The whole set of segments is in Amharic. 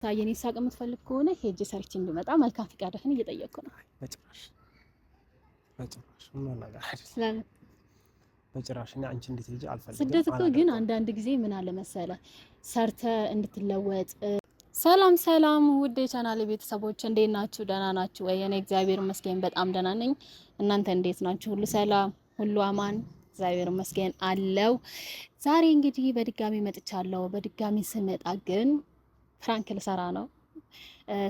የኔ ሳቅ የምትፈልግ ከሆነ ሄጄ ሰርቼ እንድመጣ መልካም ፍቃድህን እየጠየቅኩ ነው። በጭራሽ በጭራሽ ነገር አይደለም። በጭራሽ እኔ አንቺ እንድትሄጂ አልፈልግም። ስደት እኮ ግን አንዳንድ ጊዜ ምን አለ መሰለ ሰርተ እንድትለወጥ። ሰላም ሰላም፣ ውድ የቻናል ቤተሰቦች እንዴት ናችሁ? ደህና ናችሁ ወይ? እኔ እግዚአብሔር ይመስገን በጣም ደህና ነኝ። እናንተ እንዴት ናችሁ? ሁሉ ሰላም፣ ሁሉ አማን፣ እግዚአብሔር ይመስገን አለው። ዛሬ እንግዲህ በድጋሚ መጥቻለሁ። በድጋሚ ስመጣ ግን prank ልሰራ ነው።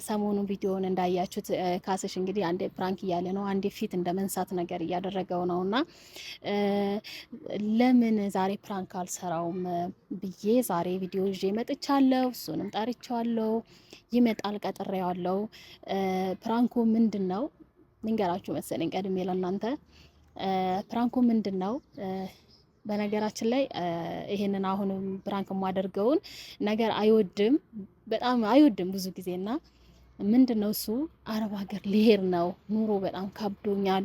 ሰሞኑን ቪዲዮውን እንዳያችሁት ካስሽ እንግዲህ አንዴ prank እያለ ነው፣ አንዴ ፊት እንደ መንሳት ነገር እያደረገው ነው። እና ለምን ዛሬ prank አልሰራውም ብዬ ዛሬ ቪዲዮ ይዤ መጥቻለሁ። እሱንም ጠርቼዋለሁ፣ ይመጣል፣ ቀጥሬዋለሁ። prank ኡ ምንድን ነው ልንገራችሁ መሰለኝ ቀድሜ ለእናንተ። prank ኡ ምንድን ነው? በነገራችን ላይ ይሄንን አሁንም prank የማደርገውን ነገር አይወድም፣ በጣም አይወድም ብዙ ጊዜና ምንድን ነው እሱ አረብ ሀገር ልሄድ ነው፣ ኑሮ በጣም ከብዶኛል፣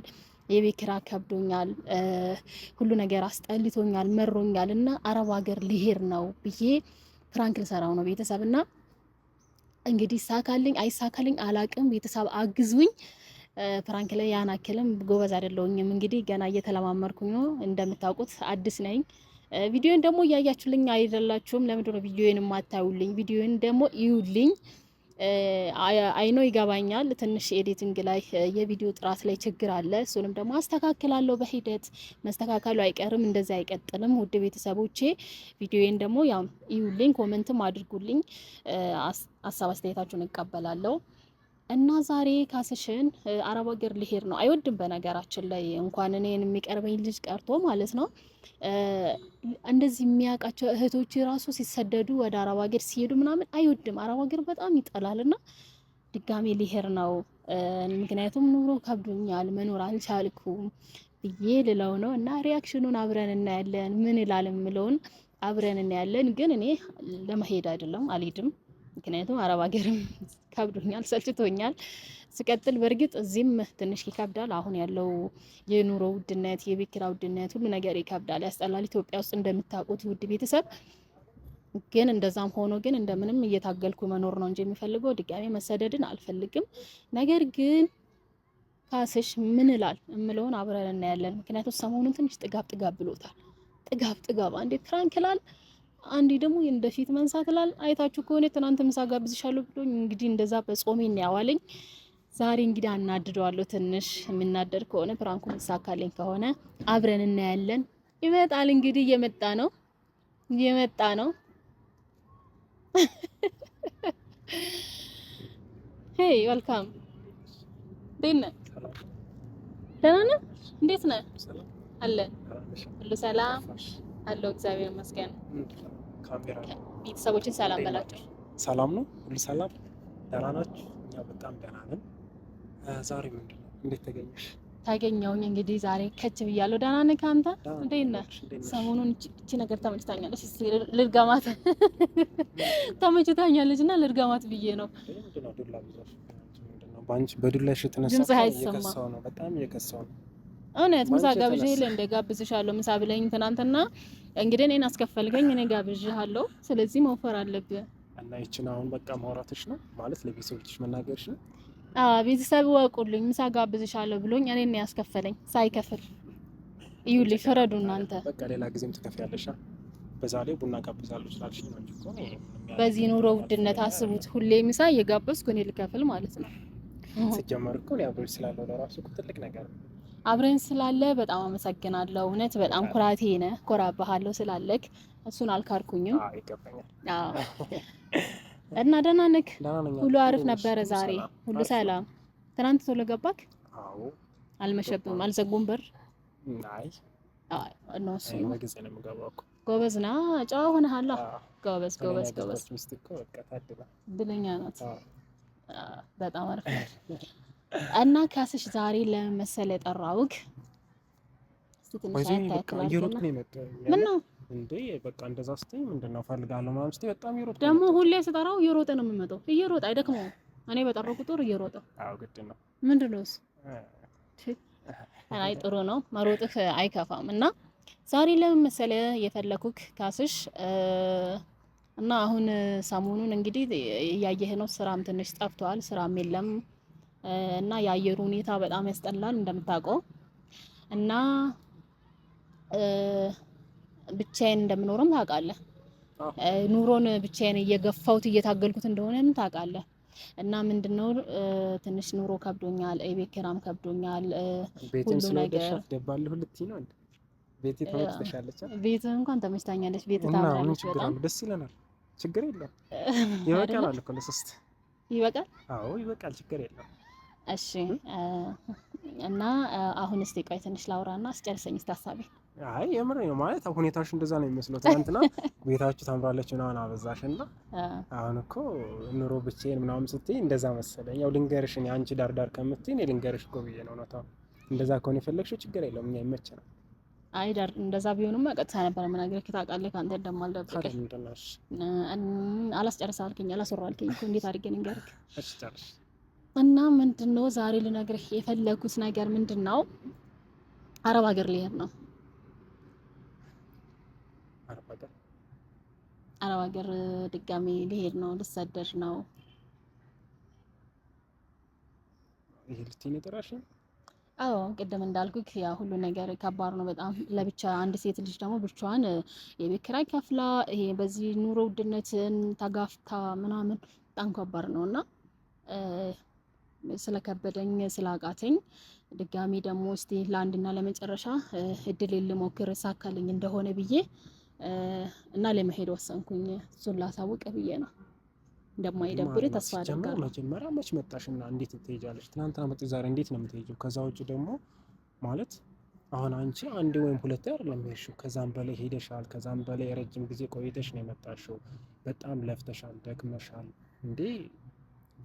የቤት ኪራይ ከብዶኛል፣ ሁሉ ነገር አስጠልቶኛል፣ መሮኛል እና አረብ ሀገር ልሄድ ነው ብዬ prank ልሰራው ነው ቤተሰብ። እና እንግዲህ ይሳካልኝ አይሳካልኝ አላቅም። ቤተሰብ አግዙኝ። prank ላይ ያን ያክልም ጎበዝ አይደለሁኝም። እንግዲህ ገና እየተለማመርኩኝ ነው። እንደምታውቁት አዲስ ነኝ። ቪዲዮን ደግሞ እያያችሁልኝ አይደላችሁም። ለምንድን ነው ቪዲዮን የማታዩልኝ? ቪዲዮን ደግሞ እዩልኝ። አይኖ ይገባኛል። ትንሽ editing ላይ የቪዲዮ ጥራት ላይ ችግር አለ። እሱንም ደግሞ አስተካክላለሁ በሂደት መስተካከሉ አይቀርም። እንደዚህ አይቀጥልም። ውድ ቤተሰቦቼ ቪዲዮን ደግሞ ያው እዩልኝ፣ comment ም አድርጉልኝ። ሀሳብ አስተያየታችሁን እቀበላለሁ። እና ዛሬ ካስሽን አረብ ሀገር ሊሄድ ነው። አይወድም በነገራችን ላይ እንኳን እኔን የሚቀርበኝ ልጅ ቀርቶ ማለት ነው። እንደዚህ የሚያውቃቸው እህቶች ራሱ ሲሰደዱ ወደ አረብ ሀገር ሲሄዱ ምናምን አይወድም። አረብ ሀገር በጣም ይጠላል። እና ድጋሜ ሊሄድ ነው፣ ምክንያቱም ኑሮ ከብዶኛል፣ መኖር አልቻልኩም ብዬ ልለው ነው። እና reaction ኑን አብረን እናያለን። ምን ይላል የምለውን አብረን እናያለን። ግን እኔ ለመሄድ አይደለም፣ አልሄድም። ምክንያቱም አረብ ሀገርም ከብዶኛል፣ ሰልችቶኛል። ስቀጥል በእርግጥ እዚህም ትንሽ ይከብዳል። አሁን ያለው የኑሮ ውድነት፣ የቤት ኪራይ ውድነት፣ ሁሉ ነገር ይከብዳል፣ ያስጠላል። ኢትዮጵያ ውስጥ እንደምታውቁት ውድ ቤተሰብ ግን እንደዛም ሆኖ ግን እንደምንም እየታገልኩ መኖር ነው እንጂ የሚፈልገው ድጋሜ መሰደድን አልፈልግም። ነገር ግን ካስሽ ምን እላል እምለውን አብረን እናያለን። ምክንያቱም ሰሞኑን ትንሽ ጥጋብ ጥጋብ ብሎታል። ጥጋብ ጥጋብ አንዴ prank ይላል፣ አንዴ ደግሞ እንደፊት መንሳት ላል። አይታችሁ ከሆነ ትናንት ምሳ ጋብዝሻለሁ ብሎኝ እንግዲህ እንደዛ በጾሜ ያዋለኝ። ዛሬ እንግዲህ አናድደዋለሁ። ትንሽ የሚናደድ ከሆነ prank ኡ የሚሳካልኝ ከሆነ አብረን እናያለን። ይመጣል እንግዲህ፣ እየመጣ ነው፣ እየመጣ ነው። Hey welcome። እንዴት ነህ? ደህና ነህ? እንዴት ነህ? አለን ሁሉ ሰላም አለው፣ እግዚአብሔር ይመስገን። ቤተሰቦችን ሰላም በላቸው። ሰላም ነው፣ ሁሉ ሰላም፣ ደህና ናችሁ? እኛ በጣም ደህና ነን። ዛሬ ምንድን ነው? እንዴት ተገኘሽ? ታገኘውኝ እንግዲህ ዛሬ ከች ብያለሁ። ደህና ነህ ከአንተ? እንዴት ነህ? ሰሞኑን እቺ ነገር ተመችታኛለች፣ ልድገማት ተመችታኛለች እና ልድገማት ብዬ ነው። በዱላሽ የተነሳ ድምፅህ አይሰማም። በጣም እየከሳው ነው። እውነት ምሳ ጋብዤ የለ እንደ ጋብዝሻለሁ ምሳ ብለኝ ትናንትና እንግዲህ እኔን አስከፈልገኝ፣ እኔ ጋብዤሃለሁ። ስለዚህ መውፈር አለብህ እና ይችን አሁን በቃ ማውራትሽ ነው ማለት ለቤተሰቦችሽ መናገርሽ ነው። አዎ ቤተሰብ ወቁልኝ፣ ምሳ ጋብዝሻለሁ ብሎኝ እኔን ነው ያስከፈለኝ ሳይከፍል። እዩልኝ፣ ፍረዱ እናንተ። በቃ ሌላ ጊዜም ትከፍያለሽ። በዛ ላይ ቡና ጋብዛለሁ ስላልሽኝ ነው እንጂ እኮ በዚህ ኑሮ ውድነት አስቡት። ሁሌ ምሳ እየጋበዝኩ እኔ ልከፍል ማለት ነው። ሲጀመር እኮ እኔ አብሮሽ ስላለው ለራሱ እኮ ትልቅ ነገር ነው። አብረን ስላለ በጣም አመሰግናለሁ። እውነት በጣም ኩራቴ ነህ፣ ኮራብሃለሁ ስላለክ። እሱን አልካድኩኝም። ይገባኛል። እና ደህና ነህ? ሁሉ አሪፍ ነበረ ዛሬ? ሁሉ ሰላም? ትናንት ቶሎ ገባክ? አዎ። አልመሸብም? አልዘጉም በር? አይ ነው እሱ ነው። በጊዜ ነው የምገባው እኮ። ጎበዝ ና፣ ጨዋ ሆነሃል። ጎበዝ ጎበዝ ጎበዝ። ሚስት እኮ በቃ ታድላ እድለኛ ናት። በጣም አሪፍ። እና ካስሽ ዛሬ ለምን መሰለህ የጠራሁህ? እስቲ ትንሽ እየሮጥኩ ነው የመጣሁት። ምን ነው እንዴ? በቃ እንደዛ ስትይ ምንድን ነው እፈልጋለሁ ምናምን ስትይ በጣም እየሮጥኩ ደግሞ ሁሌ ስጠራው እየሮጠ ነው የሚመጣው። እየሮጠ አይደክመውም። እኔ በጠራው ቁጥር እየሮጠ። አዎ ግድ ነው። ምንድን ነው እሱ? አይ ጥሩ ነው መሮጥህ አይከፋም። እና ዛሬ ለምን መሰለህ የፈለኩህ ካስሽ፣ እና አሁን ሰሞኑን እንግዲህ እያየህ ነው፣ ስራም ትንሽ ጠፍቷል፣ ስራም የለም እና የአየሩ ሁኔታ በጣም ያስጠላል እንደምታውቀው እና ብቻዬን እንደምኖርም ታውቃለህ። ኑሮን ብቻዬን እየገፋሁት እየታገልኩት እንደሆነም ታውቃለህ። እና ምንድነው ትንሽ ኑሮ ከብዶኛል፣ የቤት ኪራም ከብዶኛል፣ ቤቴን ሁሉ ነገር ስለወደድሻት ደባለሁ ልትይ ነው እንዴ? ቤቴ ተመችተሻለች? ቤት እንኳን ተመችታኛለች። ቤት እና ምን ታምራለች ችግር በጣም አለው? ደስ ይለናል። ችግር የለም። ይበቃል እኮ ለሶስት። ይበቃል። አዎ ይበቃል። ችግር የለም። እሺ እና አሁን እስቲ ቆይ ትንሽ ላውራና አስጨርሰኝ እስቲ ሀሳቤ። አይ የምሬ ነው ማለት ሁኔታሽ እንደዛ ነው የሚመስለው። ትናንትና ቤታችሁ ታምራለች ምናምን አበዛሽ እና አሁን እኮ ኑሮ ብቻዬን ምናምን ስትይ እንደዛ መሰለኝ። ያው ልንገርሽ እኔ አንቺ ዳር ዳር ከምትይ እኔ ልንገርሽ እኮ ብዬ ነው። እውነታው እንደዛ ከሆነ የፈለግሽው ችግር የለውም፣ እኛ ይመቸናል። አይ ዳር እንደዛ ቢሆንማ ቀጥታ ነበር የምነግርህ። ታውቃለህ ከአንተ እንደማልደብቅህ። ታዲያ ምንድን ነው? እሺ አላስጨርስ አልከኝ፣ አላስወራ አልከኝ እኮ እንዴት አድርጌ ልንገርህ? እሺ ጨርሽ። እና ምንድን ነው ዛሬ ልነግርህ የፈለኩት ነገር ምንድን ነው፣ አረብ ሀገር ልሄድ ነው። አረብ ሀገር አረብ ሀገር ድጋሜ ልሄድ ነው፣ ልሰደድ ነው። ይሄ ልትይ ነው የጠራሽኝ? አዎ ቅድም እንዳልኩህ ያ ሁሉ ነገር ከባድ ነው በጣም ለብቻ። አንድ ሴት ልጅ ደግሞ ብቻዋን የቤት ኪራይ ከፍላ ይሄ በዚህ ኑሮ ውድነትን ተጋፍታ ምናምን በጣም ከባድ ነው እና ስለከበደኝ ስላቃተኝ ድጋሚ ደግሞ እስቲ ለአንድና ለመጨረሻ እድል ልሞክር ሳካልኝ እንደሆነ ብዬ እና ለመሄድ ወሰንኩኝ። እሱን ላሳውቅ ብዬ ነው። እንደማይደብር ተስፋ ሲጀመር አደርጋለሁ። መጀመሪያ መች መጣሽና እንዴት ትሄጃለሽ? ትናንትና መጥተሽ ዛሬ እንዴት ነው የምትሄጂው? ከዛ ውጭ ደግሞ ማለት አሁን አንቺ አንዴ ወይም ሁለቴ አይደለም የሄድሽው፣ ከዛም በላይ ሄደሻል። ከዛም በላይ ረጅም ጊዜ ቆይተሽ ነው የመጣሽው። በጣም ለፍተሻል፣ ደክመሻል። እንዴ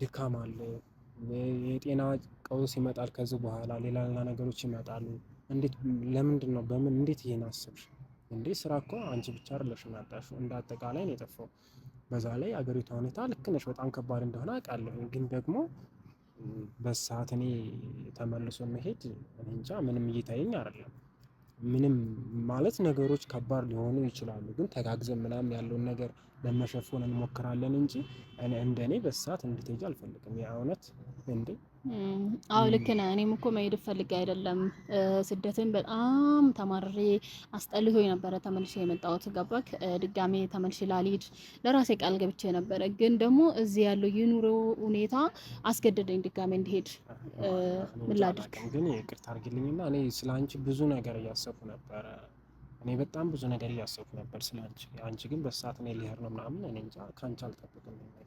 ድካም አለ፣ የጤና ቀውስ ይመጣል። ከዚህ በኋላ ሌላ ሌላ ነገሮች ይመጣሉ። እንዴት ለምንድን ነው በምን እንዴት ይሄን አሰብሽ? እንዴ ስራ እኮ አንቺ ብቻ አይደለሽም ያጣሽው፣ እንደ አጠቃላይ ነው የጠፋው። በዛ ላይ አገሪቷ ሁኔታ ልክ ነሽ፣ በጣም ከባድ እንደሆነ አውቃለሁ። ግን ደግሞ በሰዓት እኔ ተመልሶ መሄድ እኔ እንጃ ምንም እየታየኝ አይደለም። ምንም ማለት ነገሮች ከባድ ሊሆኑ ይችላሉ፣ ግን ተጋግዘን ምናምን ያለውን ነገር ለመሸፈን እንሞክራለን እንጂ እኔ እንደኔ በሰዓት እንድትሄጂ አልፈልግም። የእውነት እንዴ አዎ ልክ ነህ። እኔም እኮ መሄድ ፈልጌ አይደለም። ስደትን በጣም ተማርሬ አስጠልቶኝ ነበረ ተመልሼ የመጣሁት ገባክ? ድጋሜ ተመልሼ ላልሄድ ለራሴ ቃል ገብቼ ነበረ። ግን ደግሞ እዚህ ያለው የኑሮ ሁኔታ አስገደደኝ ድጋሜ እንድሄድ። እኔ ምን እንጃ ላድርግ? አላውቅም፣ ግን ይቅርታ አድርጊልኝና እኔ ስለ አንቺ ብዙ ነገር እያሰብኩ ነበረ። እኔ በጣም ብዙ ነገር እያሰብኩ ነበር ስለ አንቺ። አንቺ ግን በሰዓት እኔ ልሄድ ነው ምናምን፣ እኔ እንጃ ከአንቺ አልጠብቅም ይሄን ነገር።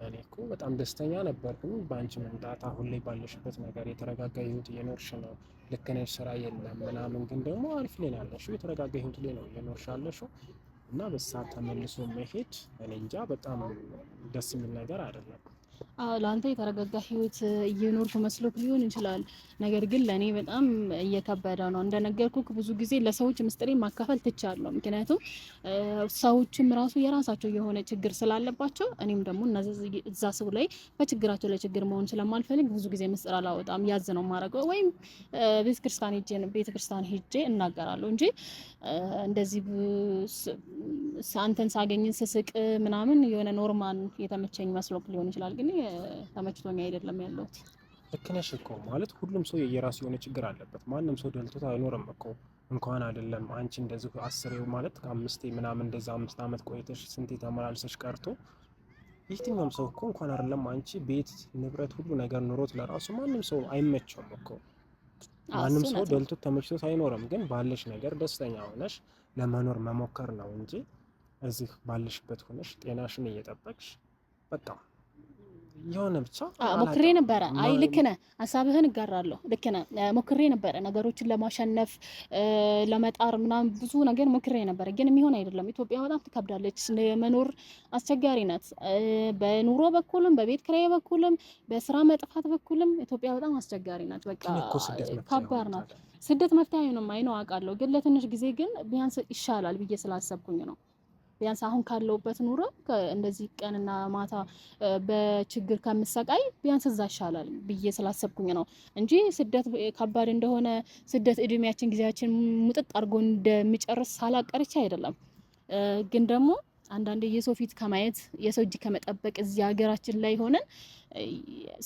እኔ እኮ በጣም ደስተኛ ነበርኩኝ በአንቺ መምጣት። አሁን ላይ ባለሽበት ነገር የተረጋጋ ህይወት እየኖርሽ ነው። ልክ ነሽ፣ ስራ የለም ምናምን፣ ግን ደግሞ አሪፍ ላይ ነው ያለሽው። የተረጋጋ ህይወት ላይ ነው እየኖርሽ ያለሽው እና በሰዓት ተመልሶ መሄድ እኔ እንጃ በጣም ደስ የሚል ነገር አይደለም። አዎ ለአንተ የተረጋጋ ህይወት እየኖርኩ መስሎክ ሊሆን ይችላል። ነገር ግን ለእኔ በጣም እየከበደ ነው። እንደነገርኩክ ብዙ ጊዜ ለሰዎች ምስጢሬን ማካፈል ትቻለሁ። ምክንያቱም ሰዎችም ራሱ የራሳቸው የሆነ ችግር ስላለባቸው እኔም ደግሞ እዛ ሰው ላይ በችግራቸው ላይ ችግር መሆን ስለማልፈልግ ብዙ ጊዜ ምስጢር አላወጣም። ያዝ ነው የማደርገው ወይም ቤተክርስቲያን ሄጄ እናገራለሁ እንጂ እንደዚህ አንተን ሳገኝ ስስቅ ምናምን የሆነ normal የተመቸኝ መስሎክ ሊሆን ይችላል፣ ግን ተመችቶኝ አይደለም ያለሁት። ልክ ነሽ እኮ ማለት ሁሉም ሰው የየራሱ የሆነ ችግር አለበት። ማንም ሰው ደልቶት አይኖርም እኮ እንኳን አይደለም አንቺ እንደዚህ አስሬው ማለት ከአምስቴ ምናምን እንደዛ 5 ዓመት ቆይተሽ ስንቴ ተመላልሰሽ ቀርቶ የትኛውም ሰው እኮ እንኳን አይደለም አንቺ ቤት ንብረት ሁሉ ነገር ኑሮት ለራሱ ማንም ሰው አይመቸውም እኮ። አዎ ማንም እሱ ሰው እውነት ነው። ደልቶት ተመችቶት አይኖርም። ግን ባለሽ ነገር ደስተኛ ሆነሽ ለመኖር መሞከር ነው እንጂ እዚህ ባለሽበት ሆነሽ ጤናሽን እየጠበቅሽ በቃ የሆነ ብቻ ሞክሬ አላውቅም። ነበረ። አይ ልክ ነህ፣ ሀሳብህን እጋራለሁ። ልክ ነህ። ሞክሬ ነበረ ነገሮችን ለማሸነፍ ለመጣር ምናምን ብዙ ነገር ሞክሬ ነበረ፣ ግን የሚሆን አይደለም። ኢትዮጵያ በጣም ትከብዳለች፣ መኖር አስቸጋሪ ናት። በኑሮ በኩልም በቤት ኪራይ በኩልም በስራ መጥፋት በኩልም ኢትዮጵያ በጣም አስቸጋሪ ናት። በቃ ግን እኮ ስደት መፍትሄ ከባድ አይሆንም ናት። ታዲያ። ስደት መፍትሄ አይሆንም፣ አይ ነው አውቃለሁ። ግን ለትንሽ ጊዜ ግን ቢያንስ ይሻላል ብዬ ስላሰብኩኝ ነው። ቢያንስ አሁን ካለውበት ኑሮ እንደዚህ ቀንና ማታ በችግር ከምሰቃይ ቢያንስ እዛ ይሻላል ብዬ ስላሰብኩኝ ነው እንጂ ስደት ከባድ እንደሆነ ስደት እድሜያችን ጊዜያችን ሙጥጥ አድርጎ እንደሚጨርስ ሳላቀርቼ አይደለም። ግን ደግሞ አንዳንዴ የሰው ፊት ከማየት የሰው እጅ ከመጠበቅ እዚህ ሀገራችን ላይ ሆነን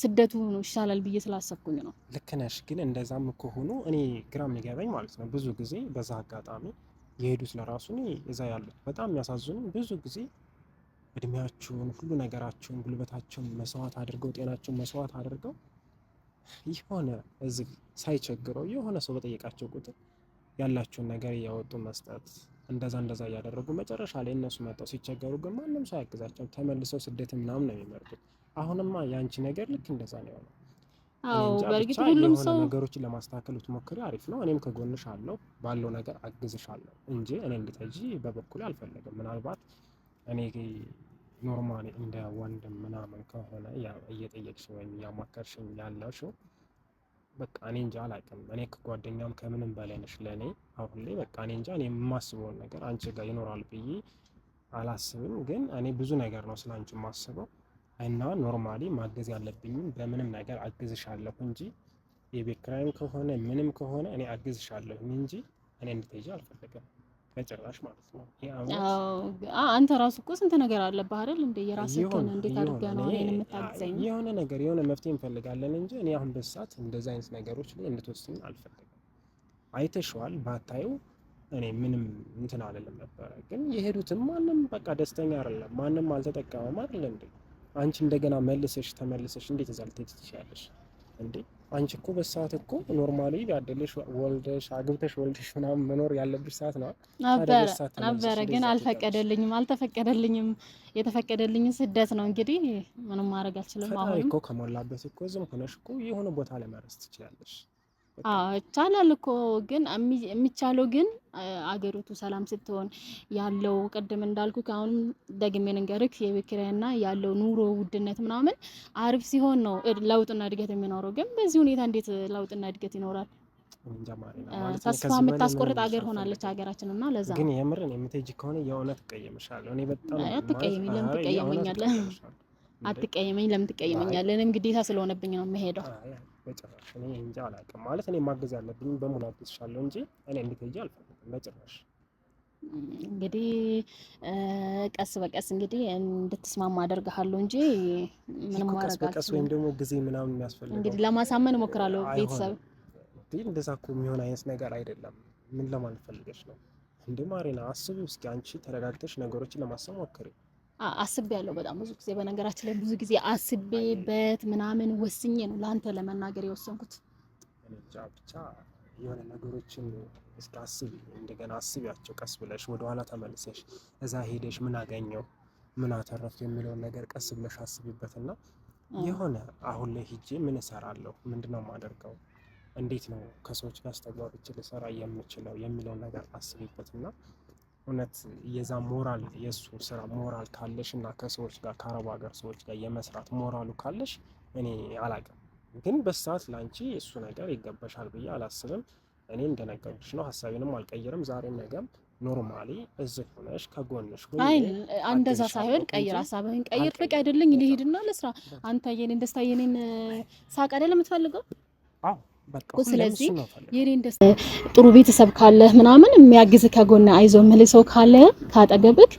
ስደቱ ይሻላል ብዬ ስላሰብኩኝ ነው። ልክ ነሽ። ግን እንደዛም ከሆኑ እኔ ግራ የሚገባኝ ማለት ነው ብዙ ጊዜ በዛ አጋጣሚ የሄዱት ለራሱ እኔ እዛ ያሉት በጣም የሚያሳዝኑ ብዙ ጊዜ እድሜያቸውን ሁሉ ነገራቸውን ጉልበታቸውን መስዋዕት አድርገው ጤናቸውን መስዋዕት አድርገው የሆነ እዚህ ሳይቸግረው የሆነ ሰው በጠየቃቸው ቁጥር ያላቸውን ነገር እያወጡ መስጠት እንደዛ እንደዛ እያደረጉ መጨረሻ ላይ እነሱ መጥተው ሲቸገሩ ግን ማንም ሰው አያግዛቸውም። ተመልሰው ስደት ምናምን ነው የሚመርጡት። አሁንማ የአንቺ ነገር ልክ እንደዛ ነው የሆነው። አዎ በእርግጥ ሁሉም ሰው ነገሮችን ለማስተካከል ብትሞክሪ አሪፍ ነው። እኔም ከጎንሽ አለው ባለው ነገር አግዝሻለሁ እንጂ እኔ እንድትሄጂ በበኩሌ አልፈለግም። ምናልባት እኔ normally እንደ ወንድም ምናምን ከሆነ እየጠየቅሽ ወይም እያማከርሽኝ ያለሽው በቃ እኔ እንጃ አላውቅም። እኔ ከጓደኛም ከምንም በላይ ነሽ ለእኔ አሁን ላይ በቃ እኔ እንጃ እኔ የማስበውን ነገር አንቺ ጋር ይኖራል ብዬ አላስብም። ግን እኔ ብዙ ነገር ነው ስለ አንቺ የማስበው እና normally ማገዝ ያለብኝም በምንም ነገር አግዝሻለሁ እንጂ የቤት ኪራይም ከሆነ ምንም ከሆነ እኔ አግዝሻለሁ እንጂ እኔ እንድትሄጂ አልፈልግም በጭራሽ ማለት ነው። አንተ ራሱ እኮ ስንት ነገር አለብህ አይደል? እንደ የራስህን እንዴት አድርገህ ነው እኔን የምታግዘኝ? የሆነ ነገር የሆነ መፍትሄ እንፈልጋለን እንጂ እኔ አሁን በሰዓት እንደዚህ አይነት ነገሮች ላይ እንድትወስኝ አልፈልግም። አይተሽዋል፣ ባታዩ እኔ ምንም እንትን አልልም ነበረ። ግን የሄዱትም ማንም በቃ ደስተኛ አይደለም፣ ማንም አልተጠቀመም አይደል እንዴ? አንቺ እንደገና መልሰሽ ተመልሰሽ እንዴት እዛ ልትሄጂ ትችያለሽ እንዴ? አንቺ እኮ በሰዓት እኮ normally ያደለሽ ወልደሽ አግብተሽ ወልደሽ ምናምን መኖር ያለብሽ ሰዓት ነው ነበረ። ግን አልፈቀደልኝም አልተፈቀደልኝም። የተፈቀደልኝ ስደት ነው። እንግዲህ ምንም ማድረግ አልችልም። አሁን እኮ ከሞላበት እኮ ዝም ሆነሽ እኮ የሆነ ቦታ ለመድረስ ትችላለሽ። ይቻላል እኮ ግን የሚቻለው ግን አገሪቱ ሰላም ስትሆን ያለው ቅድም እንዳልኩ አሁንም ደግሜ ልንገርክ የቤት ኪራይና ያለው ኑሮ ውድነት ምናምን አሪፍ ሲሆን ነው ለውጥና እድገት የሚኖረው። ግን በዚህ ሁኔታ እንዴት ለውጥና እድገት ይኖራል? ተስፋ የምታስቆርጥ ሀገር ሆናለች ሀገራችን እና ለዛ ግን የምርን የምትሄጂ ከሆነ የእውነት እቀየምሻለሁ። እኔ በጣም አትቀየሚ። ለምን ትቀየመኛለህ? አትቀየመኝ። ለምን ትቀየመኛለህ? እኔም ግዴታ ስለሆነብኝ ነው የምሄደው። በጭራሽ እኔ እንጃ አላውቅም። ማለት እኔ ማገዝ ያለብኝ በሙሉ አግዝሻለሁ እንጂ እኔ እንድትሄጂ አልፈልግም በጭራሽ። እንግዲህ ቀስ በቀስ እንግዲህ እንድትስማማ አደርግሃለሁ እንጂ ምንም ማድረግ በቀስ ወይም ደግሞ ጊዜ ምናምን የሚያስፈልገው እንግዲህ ለማሳመን እሞክራለሁ። ቤተሰብ እንደዛ እኮ የሚሆን አይነት ነገር አይደለም። ምን ለማለት ፈልገሽ ነው እንዴ ማሪና? አስቢ እስኪ አንቺ ተረጋግተሽ ነገሮችን ለማሰብ ሞክሪ። አስቤ ያለው በጣም ብዙ ጊዜ በነገራችን ላይ ብዙ ጊዜ አስቤበት ምናምን ወስኜ ነው ለአንተ ለመናገር የወሰንኩት። ብቻ የሆነ ነገሮችን እስኪ አስቢ፣ እንደገና አስቢያቸው ቀስ ብለሽ ወደኋላ ተመልሰሽ እዛ ሄደሽ ምን አገኘው ምን አተረፍኩ የሚለውን ነገር ቀስ ብለሽ አስቢበትና የሆነ አሁን ላይ ሂጄ ምን እሰራለሁ፣ ምንድነው የማደርገው፣ እንዴት ነው ከሰዎች ጋር አስተግባብቼ ልሰራ የምችለው የሚለውን ነገር አስቢበትና እውነት የዛ ሞራል የእሱ ስራ ሞራል ካለሽ እና ከሰዎች ጋር ከአረብ ሀገር ሰዎች ጋር የመስራት ሞራሉ ካለሽ እኔ አላቅም፣ ግን በሰዓት ለአንቺ እሱ ነገር ይገባሻል ብዬ አላስብም። እኔ እንደነገርኩሽ ነው፣ ሀሳቤንም አልቀይርም። ዛሬም ነገም normally እዚህ ሆነሽ ከጎንሽ አይ እንደዛ ሳይሆን ቀይር፣ ሀሳብህን ቀይር። ፍቀድልኝ ልሂድና ልስራ። አንተ የኔን ደስታ የኔን ሳቅ አይደለም የምትፈልገው? አዎ ስለዚህ የኔን ደስታ ጥሩ ቤተሰብ ካለህ ምናምን የሚያግዝህ ከጎን አይዞህ የምልህ ሰው ካለ ካጠገብክ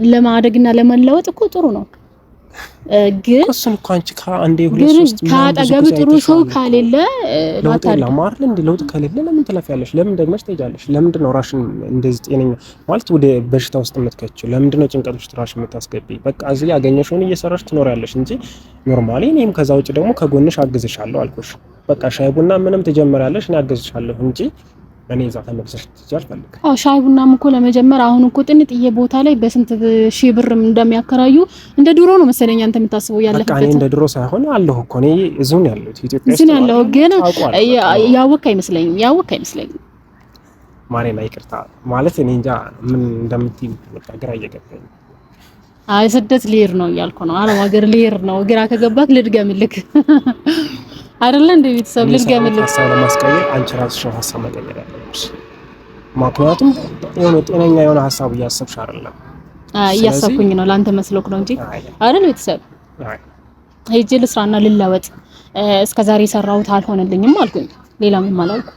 ለማደግና ለመለወጥ እኮ ጥሩ ነው። ግን እሱን እኮ አንቺ ከአንዴ ሁለት ሶስት ከአጠገብህ ጥሩ ሰው ከሌለ ለውጥ የለም አይደል? እንደ ለውጥ ከሌለ ለምን ትለፊያለሽ? ለምን ደግመሽ ትሄጃለሽ? ለምንድን ነው ራሽን እንደዚህ ጤነኛ ማለት ወደ በሽታ ውስጥ የምትከችው? ለምንድን ነው ጭንቀት ውስጥ ራሽን የምታስገቢ? በቃ እዚህ ያገኘሽውን እየሰራሽ ትኖሪያለሽ እንጂ normally እኔም ከዛ ውጭ ደግሞ ከጎንሽ አግዝሻለሁ አልኩሽ። በቃ ሻይ ቡና ምንም ትጀምሪያለሽ፣ እኔ አግዝሻለሁ እንጂ እኔ እዛ ተመልሰሽ ትሄጂ አልፈልግም። አዎ ሻይ ቡናም እኮ ለመጀመር አሁን እኮ ጥንጥዬ ቦታ ላይ በስንት ሺህ ብር እንደሚያከራዩ እንደ ድሮ ነው መሰለኝ አንተ የምታስበው ያለበት። በቃ እኔ እንደ ድሮ ሳይሆን አለሁ እኮ እኔ እዚሁ ነው ያለሁት፣ ኢትዮጵያ ውስጥ ነው ያለሁ። ግን ያወክ አይመስለኝም፣ ያወክ አይመስለኝም። ማሬና ይቅርታ ማለት እኔ እንጃ ምን እንደምትይ በቃ ግራ እየገባኝ። አይ ስደት ልሄድ ነው እያልኩ ነው። አረብ ሀገር ልሄድ ነው። ግራ ከገባክ ልድገምልክ አይደለ እንደ ቤተሰብ ልድገምልክ። ሀሳብ ለማስቀየር አንቺ ራስሽ ነው ሀሳብ መቀየር ያለብሽ። ምክንያቱም የሆነ ጤነኛ የሆነ ሀሳብ እያሰብሽ አይደለም። እያሰብኩኝ ነው ለአንተ መስሎክ ነው እንጂ አይደል ቤተሰብ። ሄጄ ልስራና ልለወጥ። እስከዛሬ የሰራሁት አልሆነልኝም አልኩኝ። ሌላ ምንም አላልኩ።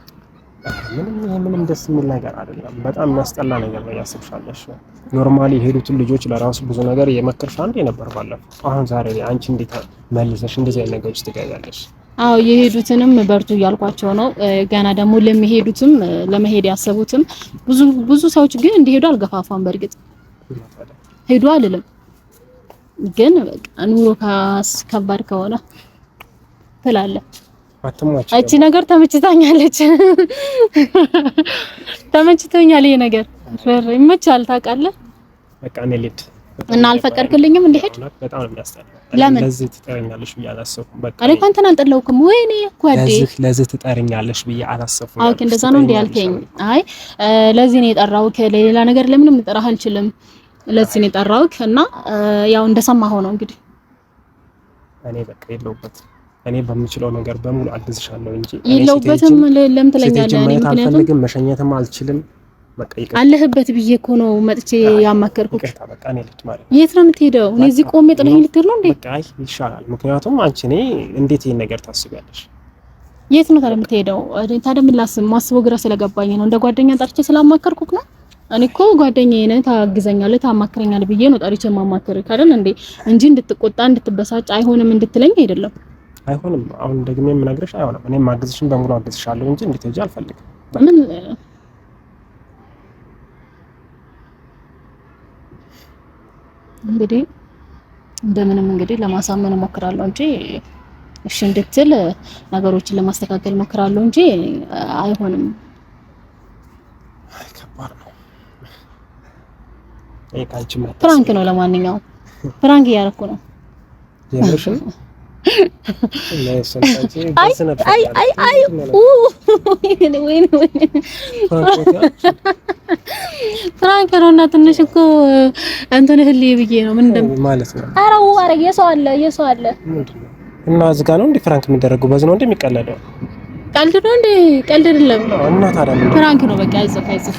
ምንም ይሄ ምንም ደስ የሚል ነገር አይደለም። በጣም የሚያስጠላ ነገር ነው እያሰብሻለሽ። Normally የሄዱትን ልጆች ለራሱ ብዙ ነገር እየመከርሽ አንዴ ነበር ባለፈው። አሁን ዛሬ ላይ አንቺ እንዴት መልሰሽ እንደዚህ አይነት ነገር ውስጥ ትገቢያለሽ? አዎ የሄዱትንም በርቱ እያልኳቸው ነው። ገና ደግሞ ለሚሄዱትም ለመሄድ ያሰቡትም ብዙ ብዙ ሰዎች ግን እንዲሄዱ አልገፋፋም። በእርግጥ ሄዱ አልልም፣ ግን በቃ ኑሮ ከባድ ከሆነ ትላለህ። እቺ ነገር ተመችታኛለች፣ ተመችቶኛል። ይሄ ነገር ይመቻል፣ ታውቃለህ። በቃ እኔ ልሂድ እና አልፈቀድክልኝም እንዲሄድ። በጣም ነው የሚያስጠላው። ለምን ለዚህ ትጠሪኛለሽ ብዬ አላሰብኩም። በቃ እኔ እኮ አንተን አልጠላሁክም። ወይኔ ጓዴ ለዚህ ትጠሪኛለሽ ብዬ አላሰብኩም። Okay፣ እንደዛ ነው እንዴ ያልከኝ? አይ ለዚህ ነው የጠራሁክ፣ ለሌላ ነገር ለምንም ልጠራህ አልችልም። ለዚህ ነው የጠራሁክ እና ያው እንደሰማኸው ነው እንግዲህ። እኔ በቃ የለሁበትም። እኔ በምችለው ነገር በሙሉ አግዝሻለሁ እንጂ የለሁበትም። ለምን ትለኛለህ? እኔ ምክንያቱም መሸኘትም አልችልም አለህበት ብዬ እኮ ነው መጥቼ ያማከርኩት። በቃ እኔ ልሂድ ማለት ነው። የት ነው የምትሄደው? እኔ እዚህ ቆሜ ጥለኸኝ ልትሄድ ነው እንዴ? በቃ አይ ይሻላል። ምክንያቱም አንቺ እኔ እንዴት ይሄን ነገር ታስቢያለሽ? የት ነው ታዲያ የምትሄደው? ታዲያ ምን ላስብ? ማስበው ግራ ስለገባኝ ነው። እንደ ጓደኛ ጠርቼ ስላማከርኩት ነው። እኔ እኮ ጓደኛዬ ነህ፣ ታግዘኛለህ፣ ታማክረኛለህ ብዬ ነው ጠርቼ የማማክርህ አይደል እንዴ? እንጂ እንድትቆጣ እንድትበሳጭ አይሆንም እንድትለኝ አይደለም። አይሆንም። አሁን ደግሜ የምነግርሽ አይሆንም። እኔ ማግዝሽን በሙሉ አግዝሻለሁ እንጂ እንድትሄጂ አልፈልግም። ምን እንግዲህ እንደምንም እንግዲህ ለማሳመን እሞክራለሁ እንጂ እሺ እንድትል ነገሮችን ለማስተካከል እሞክራለሁ እንጂ አይሆንም። Prank ነው። ለማንኛውም prank እያደረኩ ነው። Prank ነው እና ትንሽ እኮ እንትን እህል ብዬ ነው። ምን ማለት ነው? ኧረ ኧረ የሰው አለ የሰው አለ እና እዚህ ጋር ነው እንዴ prank የሚደረገው? በዚህ ነው እንዴ የሚቀለደው? ቀልድ ነው እንዴ? ቀልድ አይደለም። እና ታዲያ ምን Prank ነው። በቃ አይዞህ አይዞህ፣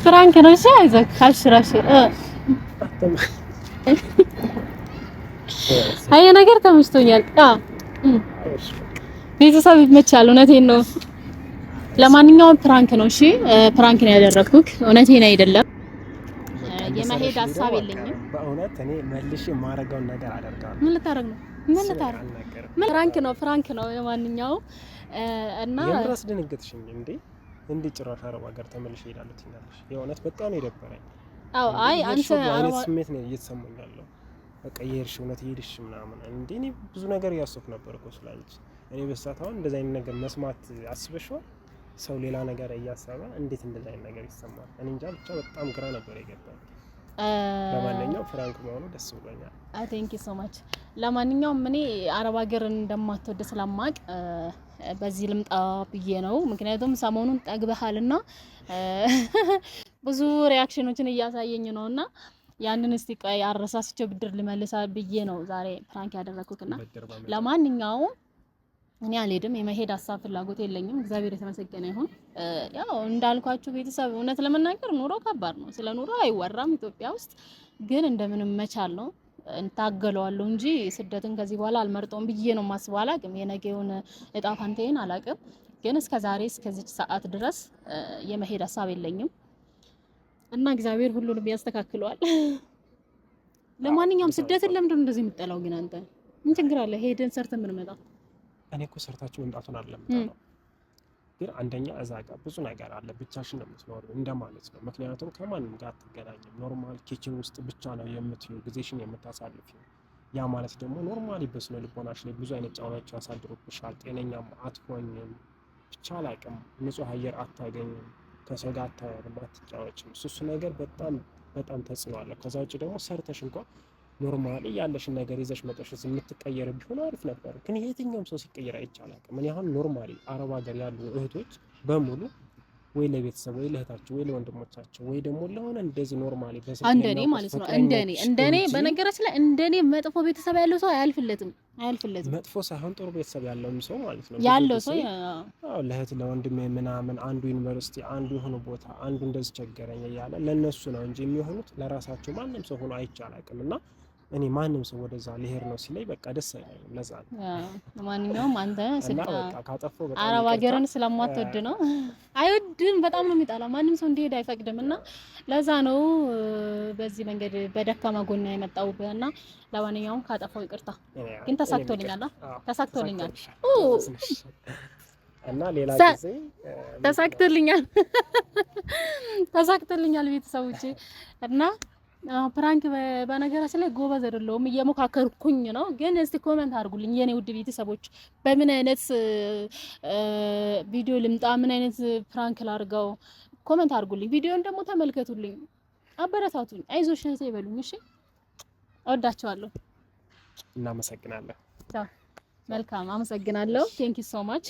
Prank ነው። እሺ አይዞህ፣ አብሽር አብሽር። አይ ነገር ተመችቶኛል። አዎ ቤተሰብ ይመቻል። እውነቴን ነው። ለማንኛውም prank ነው። እሺ Prank ነው ያደረኩት፣ እውነቴን አይደለም። የመሄድ ሀሳብ የለኝም በእውነት እኔ መልሼ የማደርገውን ነገር አደርጋለሁ። ምን ልታደርግ ነው? ምን ልታደርግ? Prank ነው፣ prank ነው። ለማንኛውም እና የምር አስደነገጥሽኝ እንዴ! እንዴ ጭራሽ አረብ ሀገር ተመልሼ እሄዳለሁ ትኛለሽ። የእውነት በጣም ነው የደበረኝ። አዎ አይ አንተ አይነት ስሜት ነው እየተሰማኝ ያለው። በቃ የሄድሽ እውነት የሄድሽ ምናምን እንዴ! እኔ ብዙ ነገር እያሰብኩ ነበር እኮ ስላንቺ። እኔ በሰዓት አሁን እንደዚህ አይነት ነገር መስማት አስበሽዋል? ሰው ሌላ ነገር እያሰበ እንዴት እንደዚህ አይነት ነገር ይሰማል? እኔ እንጃ ብቻ በጣም ግራ ነበር የገባኝ። ለማንኛውም prank መሆኑ ደስ ብሎኛል። Thank you so much። ለማንኛውም እኔ አረብ ሀገር እንደማትወድ ስለማቅ በዚህ ልምጣ ብዬ ነው። ምክንያቱም ሰሞኑን ጠግበሃልና ብዙ reaction ኦችን እያሳየኝ ነውና ያንን እስቲ ቆይ አረሳስቼ ብድር ልመልሳ ብዬ ነው ዛሬ prank ያደረኩትና ለማንኛውም እኔ አልሄድም። የመሄድ ሀሳብ ፍላጎት የለኝም። እግዚአብሔር የተመሰገነ ይሁን። ያው እንዳልኳችሁ ቤተሰብ እውነት ለመናገር ኑሮ ከባድ ነው። ስለ ኑሮ አይወራም ኢትዮጵያ ውስጥ ግን እንደምንም መቻል ነው። እንታገለዋለሁ እንጂ ስደትን ከዚህ በኋላ አልመርጠውም ብዬ ነው የማስበው። አላቅም፣ የነገውን እጣ ፋንታዬን አላቅም። ግን እስከ ዛሬ እስከዚች ሰዓት ድረስ የመሄድ ሀሳብ የለኝም እና እግዚአብሔር ሁሉንም ያስተካክለዋል። ለማንኛውም ስደትን ለምንድን ነው እንደዚህ የምጠላው ግን አንተ? ምን ችግር አለ ሄደን ሰርተን ብንመጣ? እኔ እኮ ሰርታችሁ መምጣቱን አይደለም የምጠላው፣ ግን አንደኛ እዛ ጋር ብዙ ነገር አለ፣ ብቻሽን ነው የምትኖሪው እንደማለት ነው። ምክንያቱም ከማንም ጋር አትገናኝም። Normal kitchen ውስጥ ብቻ ነው የምትይው፣ ጊዜሽን የምታሳልፊው። ያ ማለት ደግሞ normally በስነ ልቦናሽ ላይ ብዙ አይነት ጫናዎች ያሳድሩብሻል። ጤነኛም አትሆኝም። ብቻ አላቅም፣ ንጹህ አየር አታገኝም፣ ከሰው ጋር አታወሪም፣ አትጫወችም። እሱ ነገር በጣም በጣም ተጽዕኖ አለው። ከዛ ውጭ ደግሞ ሰርተሽ እንኳን normally ያለሽን ነገር ይዘሽ መጠሽ የምትቀየር ቢሆን አሪፍ ነበር። ግን የትኛውም ሰው ሲቀየር አይቼ አላውቅም። እኔ አሁን normally አረብ ሀገር ያሉ እህቶች በሙሉ ወይ ለቤተሰብ ወይ ለእህታቸው ወይ ለወንድሞቻቸው ወይ ደግሞ ለሆነ እንደዚህ normally እንደኔ ማለት ነው እንደኔ እንደኔ በነገራችን ላይ እንደኔ መጥፎ ቤተሰብ ያለው ሰው አያልፍለትም አያልፍለትም። መጥፎ ሳይሆን ጥሩ ቤተሰብ ያለውም ሰው ማለት ነው ያለው ሰው አዎ፣ ለእህት ለወንድሜ ምናምን አንዱ ዩኒቨርሲቲ አንዱ የሆነ ቦታ አንዱ እንደዚህ ቸገረኝ እያለ ለእነሱ ነው እንጂ የሚሆኑት ለራሳቸው ማንም ሰው ሆኖ አይቼ አላውቅም። እና እኔ ማንም ሰው ወደዛ ሊሄድ ነው ሲለኝ በቃ ደስ አይለኝም። ለዛ ነው። ማንኛውም አንተ እና በቃ ካጠፋሁ በጣም አረብ ይቅርታ። ሀገርን ስለማትወድ ነው። አይወድም፣ በጣም ነው የሚጠላ። ማንም ሰው እንዲሄድ አይፈቅድም። እና ለዛ ነው በዚህ መንገድ በደካማ ጎን የመጣሁብህ። እና ለማንኛውም ካጠፋው ይቅርታ። ግን ተሳክቶልኛል፣ ተሳክቶልኛል። እና ሌላ ጊዜ ተሳክቶልኛል፣ ተሳክቶልኛል ቤተሰቦቼ። እና prank በነገራችን ላይ ጎበዝ አይደለሁም፣ እየሞካከርኩኝ ነው። ግን እስቲ comment አድርጉልኝ የኔ ውድ ቤተሰቦች፣ በምን አይነት ቪዲዮ ልምጣ፣ ምን አይነት prank ላድርገው? Comment አድርጉልኝ። ቪዲዮን ደግሞ ተመልከቱልኝ፣ አበረታቱኝ፣ አይዞሽ እህቴ ይበሉኝ። እሺ፣ እወዳቸዋለሁ። እናመሰግናለን። መልካም፣ አመሰግናለሁ። Thank you so much።